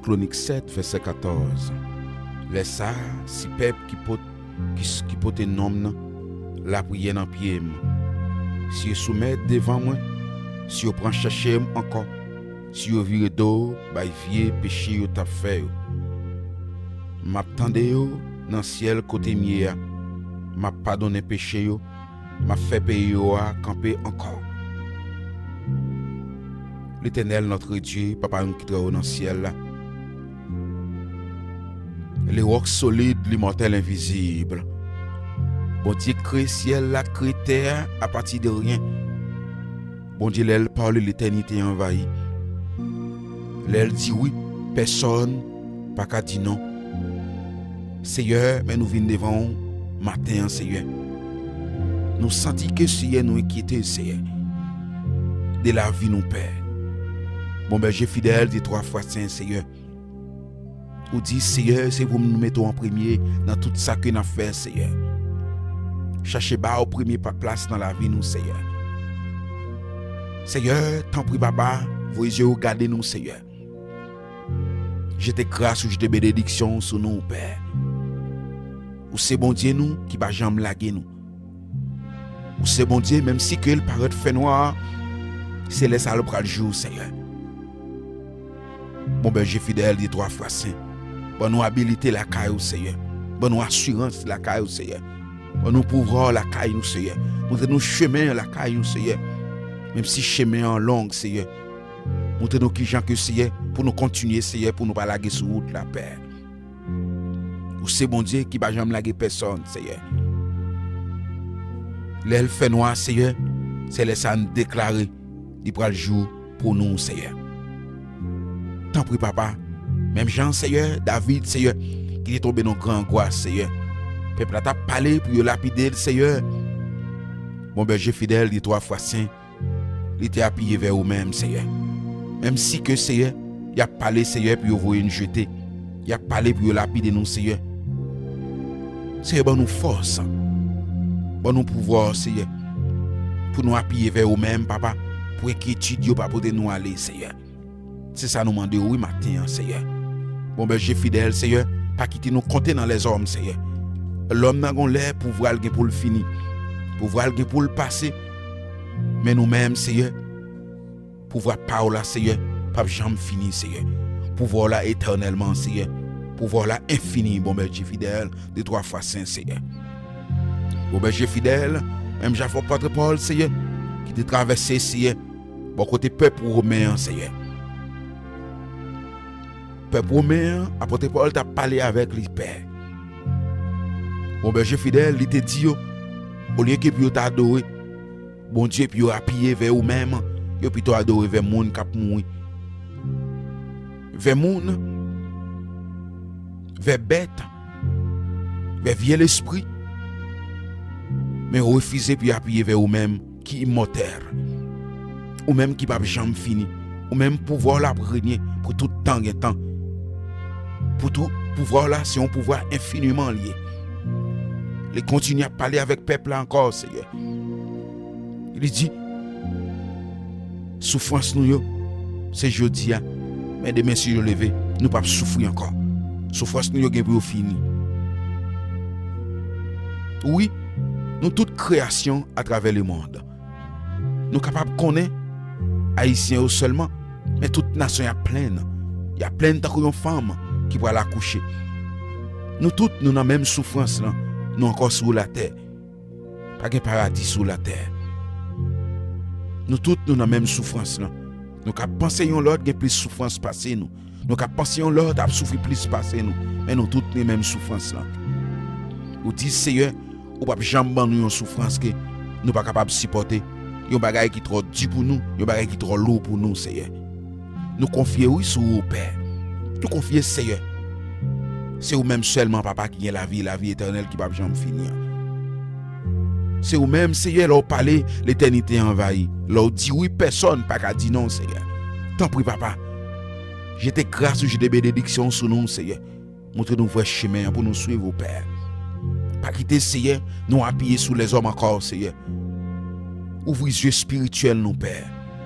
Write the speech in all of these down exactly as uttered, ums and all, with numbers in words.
Kronik sèt, vèsè katòz. Lè sa a, si pèp ki pot-, ki s-, ki pote non m nan lapriyè nan pye m, si yo soumèt devan mwen, si yo pran chèche m ankò, si yo vire do bay vye peche yo t ap fè yo, m ap tande yo nan syèl kote m ye a, m ap padonnen peche yo, m ap fè peyi yo a kanpe ankò. Letènèl, notre Dieu, Papa nou ki trè wo nan syèl la, le roc solide, l'immortel invisible. Bondye k kreye syèl la, k kreye tè a apati de ryen. Bondye, lè l pale, letènite anvayi. Lè l di wi, pèsòn pa ka di non. Seyè, men nou vin devan w maten an, Seyè. Nou santi ke, Seyè, nou enkyete, Seyè, de lavi nou, Pè. Bon bèje fidèl, de twa fwa sen, Seyè. Ou di, Seyè, se pou nou mete w an premye nan tout sa ke n ap fè, Seyè. Chache ba w premye pa-, plas nan lavi nou, Seyè. Seyè, tanpri, Papa, voye zye w gade nou, Seyè. Jete gras ou, jete benediksyon ou sou nou, Pè. Ou se Bondye nou ki pa janm lage nou. Ou se Bondye, menm si ke l parèt fènwa, se lè sa a l pral jou, Seyè. Bon bèje fidèl, de twa fwa sen, ban nou abilite lakay ou, Seyè. Ban nou asirans lakay ou, Seyè. Ban nou pouvwa w lakay nou, Seyè. Montre nou chemen an lakay nou, Seyè. Menm si chemen an long, Seyè. Montre nou kijan ke, Seyè, pou nou kontinye, Seyè, pou nou pa lage sou wout la, Pè. Ou se Bondye ki pa janm lage pèsòn, Seyè. Lè l fè nwa, Seyè, se lè sa a n deklare li pral jou pou nou, Seyè. Tanpri, Papa, menm jan, Seyè, David, Seyè, ki te tonbe nan gran angwas, Seyè. Pèp la t ap pale pou yo lapide l, Seyè. Bon bèje fidèl, de twa fwa sen, li te apiye vè ou menm, Seyè. Menm si ke, Seyè, y ap pale, Seyè, pou yo voye n jete. Y ap pale pou yo lapide nou, Seyè. Seyè, ban nou fòs. Ban nou pouvwa, Seyè. Pou nou apiye vè ou menm, Papa. Pou enkyetid yo pa pote nou ale, Seyè. Se sa nou mande w, wi, maten an, Seyè. Bon bèje fidèl, Seyè, pa kite nou konte nan lèzòm, Seyè. Lòm nan gon lè, pouvwa l gen pou l fini. Pouvwa l gen pou l pase. Men nou menm, Seyè, pouvwa pa w la, Seyè, p ap janm fini, Seyè. Pouvwa w la etènèlman, Seyè. Pouvwa w la enfini, bon bèje fidèl, de twa fwa sen, Seyè. Bon bèje fidèl, menm jan apot Pòl, Seyè, ki te travèse, Seyè, bò kote pèp women an, Seyè. Pèp women an, apot Pòl t ap pale avèk li, Pè. Bon bèje fidèl, li te di yo, olye ke pou yo ta adore Bondye, pou yo apiye vè ou menm, yo pito adore vè moun k ap mouri. Vè moun, vè bèt, vè vye lespri, men yo refize pou yo apiye vè ou menm ki imòtèl, ou menm ki p ap janm fini, ou menm pouvwa w la ap renye pou tout tan gen tan. Pou tou, pouvwa w la se yon pouvwa enfiniman l ye. Li kontinye ap pale avèk pèp la ankò, Seyè. Li di, soufrans nou yo, se jodi a, men demen si yo leve, nou p ap soufri ankò. Soufrans nou yo gen pou yo fini. Wi, nou tout kreyasyon atravè lemonn. Nou kapab konnen Ayisyen yo sèlman, men tout nasyon y ap plenn. Y ap plenn tankou yon fanm ki pral akouche. Nou tout, nou nan menm soufrans lan, nou ankò sou latè. Pa gen paradi sou latè. Nou tout, nou nan menm soufrans lan. Nou ka panse yon lòt gen plis soufrans pase nou. Nou ka panse yon lòt ap soufri plis pase nou. Men nou tout gen menm soufrans lan. Ou di, Seyè, ou p ap janm ban nou yon soufrans ke nou pa kapab sipòte. Yon bagay ki twò di pou nou, yon bagay ki twò lou pou nou, Seyè. Nou konfye, wi, sou ou, Pè. Nou konfye, Seyè. Se ou menm sèlman, Papa, ki gen lavi, lavi etènèl ki p ap janm fini an. Se ou menm, Seyè, lè w pale, letènite anvayi. Lè w di wi, pèsòn pa ka di non, Seyè. Tanpri, Papa, jete gras ou, jete benediksyon ou sou nou, Seyè. Montre nou vrè chemen an pou nou swiv ou, Pè. Pa kite, Seyè, nou apiye sou lèzòm ankò, Seyè. Ouvri zye espirityèl nou, Pè.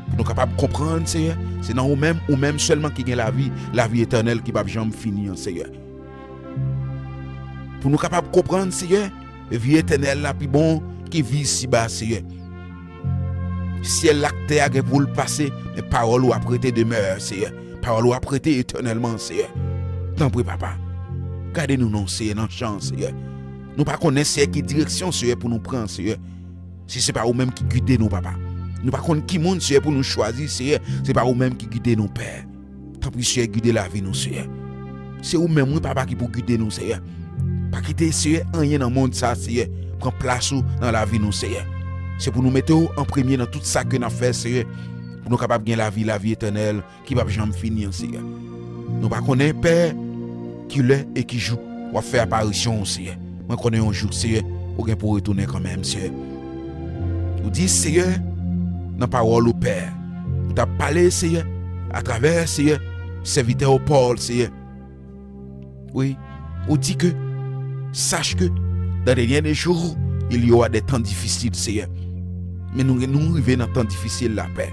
Pou nou kapab konprann, Seyè, se nan ou menm, ou menm sèlman ki gen lavi, lavi etènèl ki p ap janm fini an, Seyè. Pou nou kapab konprann, Seyè, vi etènèl la pi bon ke vi isiba, Seyè. Syèl la ak tè a gen pou l pase, men pawòl ou ap rete demè, Seyè. Pawòl ou ap rete etènèlman, Seyè. Tanpri, Papa, gade nou non, Seyè, nan chan, Seyè. Nou pa konnen, Seyè, ki direksyon, Seyè, pou nou pran, Seyè. Si se pa ou menm ki gide nou, Papa. Nou pa konn ki moun, Seyè, pou nou chwazi, Seyè. Se pa ou menm ki gide nou, Pè. Tanpri, Seyè, gide lavi nou, Seyè. Se ou menm, wi, Papa, ki pou gide nou, Seyè. Pa kite, Seyè, anyen nan mond sa, Seyè, pran plas ou nan lavi nou, Seyè. Se pou nou mete w an premye nan tout sa ke n ap fè, Seyè. Pou nou kapab gen lavi, lavi etènèl ki p ap janm fini an, Seyè. Nou pa konnen, Pè, ki lè e ki jou w ap fè aparisyon w, Seyè. Mwen konnen yon jou, Seyè, ou gen pou retounen kanmenm, Seyè. Ou di, Seyè, nan pawòl ou, Pè, ou t ap pale, Seyè, atravè, Seyè, sèvitè w Pòl, Seyè. Wi, ou di ke, sache que dans les derniers jours, il y aura des temps difficiles, Seyè. Men nou, nou rive nan tan difisil la, Pè.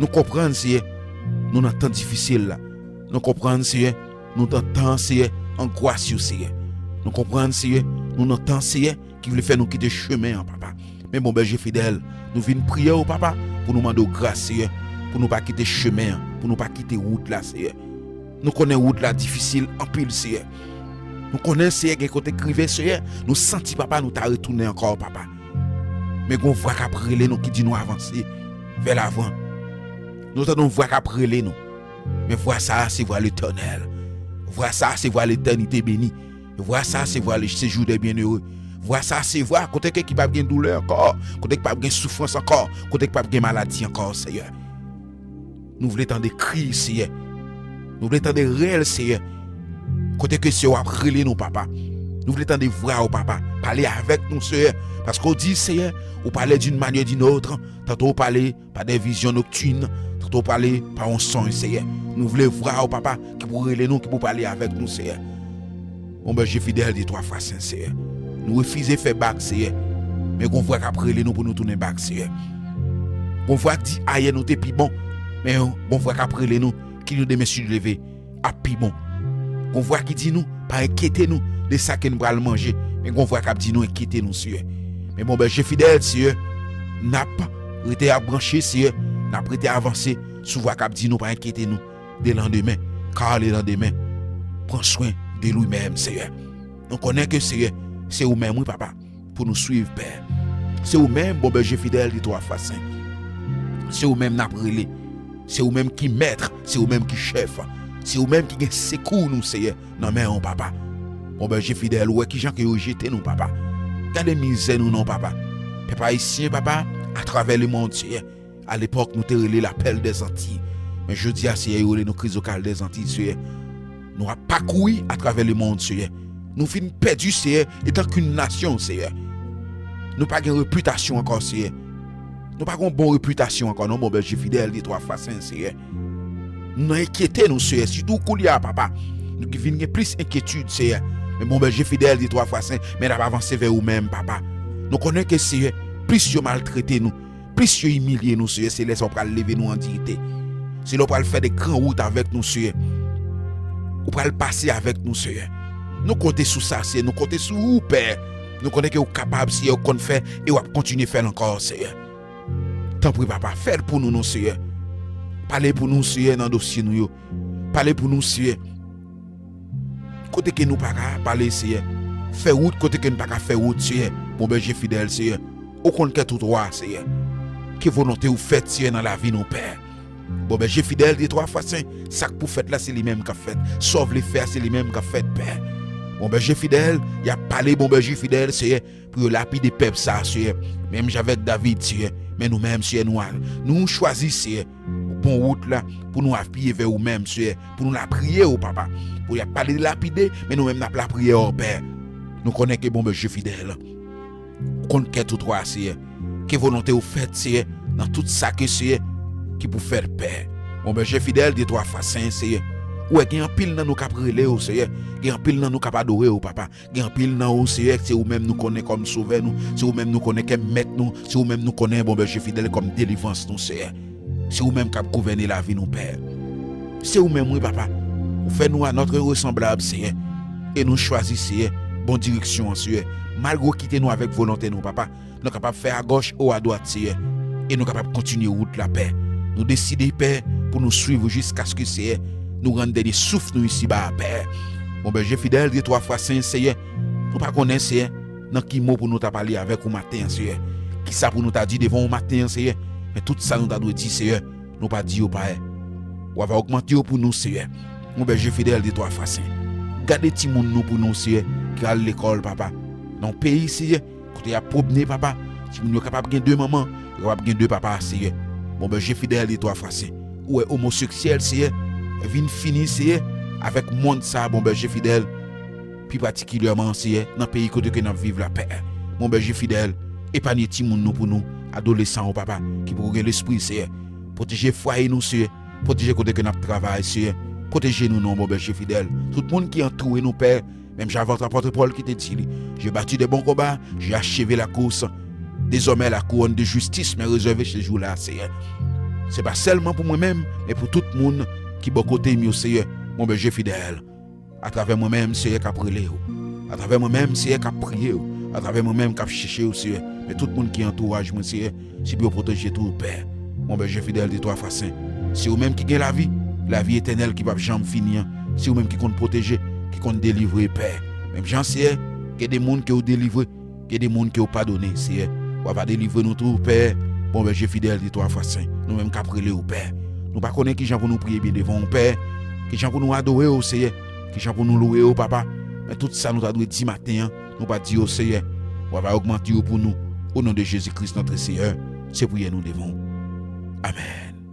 Nou konprann, Seyè, nou nan tan difisil la. Nou konprann, Seyè, nou nan tan, Seyè, angwas yo, Seyè. Nou konprann, Seyè, nou nan tan, Seyè, ki vle fè nou kite chemen an, Papa. Men bon, Bèje fidèl, nou vin priye w, Papa, pou nou mande w gras, Seyè, pou nou pa kite chemen an, pou nou pa kite wout la, Seyè. Nou konnen wout la difisil anpil, Seyè. Nou konnen, Seyè, gen kote k rive, Seyè, nou santi, Papa, nou ta retounen ankò, Papa. Men gon vwa k ap rele nou, ki di nou avanse vè lavan. Nou tande yon vwa k ap rele nou. Men vwa sa a, se vwa Letènèl. Vwa sa a, se vwa letènite beni. Vwa sa a, se vwa le séjour des bienheureux. Vwa sa a, se vwa kote ke ki p ap gen doulè ankò, kote ki p ap gen soufrans ankò, kote ki p ap gen maladi ankò, Seyè. Nou vle tande kri, Seyè. Nou vle tande rèl, Seyè. Kote ke Seyè w ap rele nou, Papa. Nou vle tande vwa w, Papa. Pale avèk nou, Seyè. Paske w di, Seyè, ou pale d'une manière ou d'une autre. Tantôt w pale pa de vizyon noktin, tantôt w pale pa yon sonj, Seyè. Nou vle vwa w, Papa, ki pou rele nou, ki pou pale avèk nou, Seyè. Bon, Bèje fidèl, de twa fwa sen, Seyè. Nou refize fè bak, Seyè. Men gon vwa k ap rele nou pou nou tounen bak, Seyè. Gon vwa k di, ayè nou te pi bon. Men gon vwa k ap rele nou, ki nou demen si Dye vle ap pi bon. Gon vwa ki di nou, pa enkyete nou de sa ke n pral manje. Men gon vwa k ap di nou, enkyete nou, Seyè. Men bon, Bèje fidèl, Seyè, n ap rete ap branche, Seyè. N ap rete avanse sou vwa k ap di nou, pa enkyete nou de landemen. Car le lendemain prend soin de lui-même, Seyè. Nou konnen ke, Seyè, se ou menm, wi, Papa, pou nou swiv, Pè. Se ou menm, bon Bèje fidèl, de twa fwa sen. Se ou menm n ap rele. Se ou menm ki mèt, se ou menm ki chèf. Se ou menm ki gen sekou nou, Seyè, nan men w, Papa. Bon Bèje fidèl, ou wè kijan ke yo jete nou, Papa. Gade mizè nou non, Papa. Pèp ayisyen, Papa, atravè lemonn, Seyè. Alepòk, nou te rele la Perle des Antilles. Men jodi a, Seyè, yo rele nou Krizokal des Antilles, Seyè. Nou ap pakouri atravè lemonn, Seyè. Nou fin pèdi, Seyè, etan ke yon nasyon, Seyè. Nou pa gen repitasyon ankò, Seyè. Nou pa gen yon bon repitasyon ankò, non, bon Bèje fidèl, de twa fwa sen, Seyè. Nou enkyete nou, Seyè, sitou koulye a, Papa. Nou ki vin gen plis enkyetid, Seyè. Men bon Bèje fidèl, de twa fwa sen, men n ap avanse vè ou menm, Papa. Nou konnen ke, Seyè, plis yo maltrete nou, plis yo imilye nou, Seyè, se lè sa w pral leve nou an diyite. Se lè w pral fè de gran wout avèk nou, Seyè. Ou pral pase avèk nou, Seyè. Nou konte sou sa, Seyè. Nou konte sou ou, Pè. Nou konnen ke ou kapab, Seyè, ou konn fè, e w ap kontinye fè l ankò, Seyè. Tanpri, Papa, fè l pou nou, non, Seyè. Pale pou nou, Seyè, nan dosye nou yo. Pale pou nou, Seyè. Kote ke nou pa ka pale, Seyè. Fè wout kote ke nou pa ka fè wout, Seyè. Bon Bèje fidèl, Seyè. Ou konn kè tout wa, Seyè. Ke volonte ou fèt, Seyè, nan lavi nou, Pè. Bon Bèje fidèl, de twa fwa sen, sa k pou fèt la, se li menm k ap fèt. Sa w vle fè a, se li menm k ap fèt, Pè. Bon Bèje fidèl, y ap pale, bon Bèje fidèl, Seyè, pou yo lapide pèp sa a, Seyè. Menm jan avèk David, Seyè. Men nou menm, Seyè, nou a, nou chwazi, Seyè, bon wout la, pou nou apiye vè ou menm, Seyè, pou nou lapriye w, Papa. Pou y ap pale de lapide, men nou menm n ap lapriye w, Pè. Nou konnen ke bon Bèje fidèl, ou konn kè tout wa, Seyè. Ke volonte w fèt, Seyè, nan tout sa ke, Seyè, ki pou fèt, Pè. Bon Bèje fidèl, de twa fwa sen, Seyè. Ou wè gen anpil nan nou k ap rele w, Seyè. Gen anpil nan nou k ap adore w, Papa. Gen anpil nan ou, Seyè, se ou menm nou konnen kòm sovè nou, se ou menm nou konnen kèm mèt nou, se ou menm nou konnen, bon Bèje fidèl, kòm delivrans nou, Seyè. Se ou menm k ap gouvène lavi nou, Pè. Se ou menm, wi, papa. Ou fè nou à notre ressemblable, Seyè. E nou chwazi, Seyè, bon direksyon an, Seyè. Malgre w kite nou avèk volonte nou, papa, nou kapab fè agòch ou adwat, Seyè. E nou kapab kontinye wout la, Pè. Nou deside, Pè, pou nou swiv ou jiskaske, Seyè, nou rann dènye souf nou isiba a, Pè. Bon, Bèje fidèl, de twa fwa sen, Seyè. Nou pa konnen, Seyè, nan ki mo pou nou ta pale avèk ou maten an, Seyè. Kisa pou nou ta di devan ou maten an, Seyè. Men tout sa nou ta dwe di, Seyè, nou pa di yo, Pè. W ava ogmante yo pou nou, Seyè. Mon Bèje fidèl, de twa fwa sen. Gade timoun nou pou nou, Seyè, ki al lekòl, papa. Nan yon peyi, Seyè, kote y ap pwomne, papa. Timoun yo kapab gen de manman, yo kapab gen de papa, Seyè. Mon Bèje fidèl, de twa fwa sen. Ou wè omoseksyèl, Seyè, vin fini, Seyè, avèk mond sa, bon Bèje fidèl. Pi patikilyèman, Seyè, nan peyi kote ke n ap viv la, Pè. Mon Bèje fidèl, epanye timoun nou pou nou, adolesan yo, papa, ki poko gen lespri, Seyè. Pwoteje fwaye nou, Seyè. Pwoteje kote ke n ap travay, Seyè. Pwoteje nou non, bon Bèje fidèl. Tout moun ki antoure nou, Pè, menm jan avè apòt Pòl ki te di li, j'ai battu de bons combats, j'ai achevé la course. Désormais, la couronne de justice m'est réservée ce jour-là, Seyè. Se pa sèlman pou mwen menm, men pou tout moun ki bò kote m yo, Seyè, mon Bèje fidèl. Atravè mwen menm, Seyè, k ap rele w. Atravè mwen menm, Seyè, k ap priye w. Atravè mwen menm k ap chèche w, Seyè. Men tout moun ki antouraj mwen, Seyè, se pou yo pwoteje tou, Pè. Mon Bèje fidèl, de twa fwa sen. Se ou menm ki gen lavi, lavi etènèl ki p ap janm fini an. Se ou menm ki konn pwoteje, ki konn delivre, Pè. Menm jan, Seyè, gen de moun ke w delivre, gen de moun ke w padone, Seyè. W ava delivre nou tou, Pè. Bon Bèje fidèl, de twa fwa sen. Nou menm k ap rele w, Pè. Nou pa konnen kijan pou nou priye byen devan w, Pè. Kijan pou nou adore w, Seyè. Kijan pou nou lwe w, papa. Men tout sa nou ta dwe di maten an, nou pa di yo, Seyè. W ava ogmante yo pou nou. O non de Jezi Kris, notre Seyè, se priyè nou devan w. Amèn.